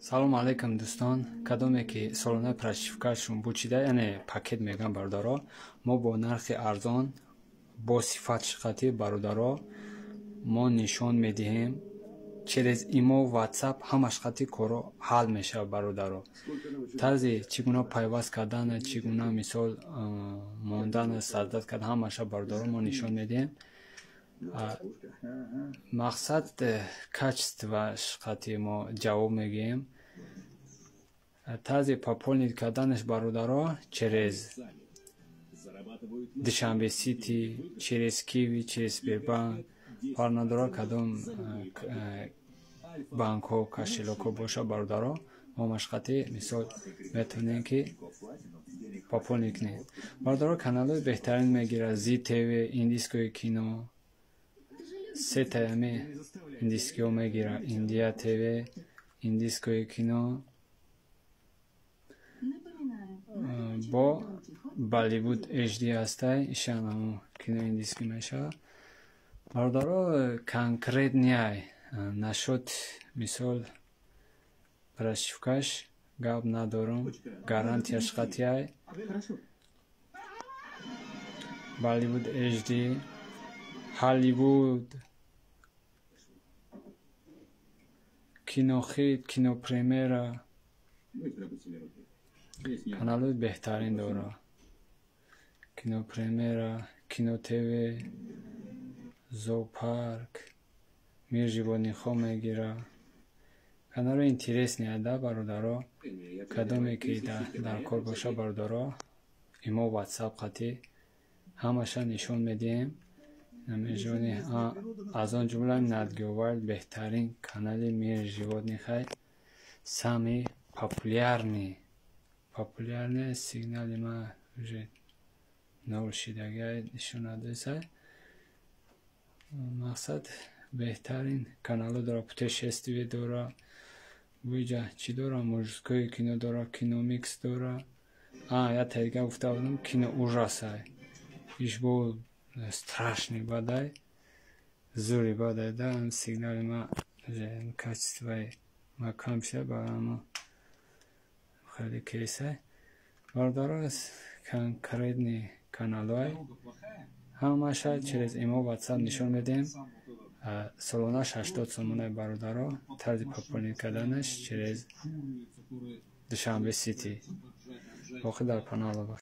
Салому алайкум, дӯстон. Кадоме ки солонаи прошивкашон бучида, яъне пакет мегӯям, бародаро, мо бо нархи арзон, бо сифат шиқатӣ, бародаро, мо нишон медиҳем. Через имо, ватсап ҳамаш қати корро ҳал мешавад, бародаро. Тарзи чӣ гуна пайваст кардан, чӣ гуна, мисол, мондан, создать кардан, ҳамаша, бародаро, мо нишон медиҳем. Мақсад качествош қати мо ҷавоб мегӯем. Тарзи пополнить карданаш, бародаро, через Душанбе Сити, через Киви, через Сбербанк, фарқ надорад кадом банкҳо, кошелёкҳо боша, бародаро, мо машқатӣ, мисол, метавонем ки пополнить кунем. Бародаро, каналҳои беҳтарин мегирад: Зи ТВ, индийское кино, сетаями индийскиҳо мегирад, Индия ТВ, индийское кино бо Болливуд HD ҳастай, ишам ҳамо кинои индийскӣ мешавад. Бародаро, конкретный нашод, мисол, прошивкаш гап надорум, гарантияш қатъиай. Болливуд HD, Ҳолливуд, Кинохит, Кинопремера, каналҳои беҳтарин дорад. Кинопремера, Кино ТВ, Зоопарк, Мир животныхҳо мегирад. Каналҳои интересный да, бародаро. Кадоме ки дар кор боша, бародаро, имо, ватсап қатӣ ҳамаша нишон медиҳем. Аз он ҷумла Nat Geo Wild, беҳтарин канали Мир животныхай, самый популярный. Сигнали ма уже нол шидагиай, нишон надоисай. Мақсад, беҳтарин каналҳо дора, Путешествие дора, буиҷа чӣ дора, мужское кино дора, Киномикс дора. А я тайга гуфта будам, кино ужасай, иш бо страшный бадай, зури бадай да. Сигнали ма, качествои ма кам шуда, барои хеле кейсай, бародаро. Конкретный каналҳои ҳамаша через имо, ватсап нишон медиҳем. Солонаш 80 сомонаи, бародаро. Тарзи пополнить карданаш через Душанбе Сити. Боқӣ дар канало.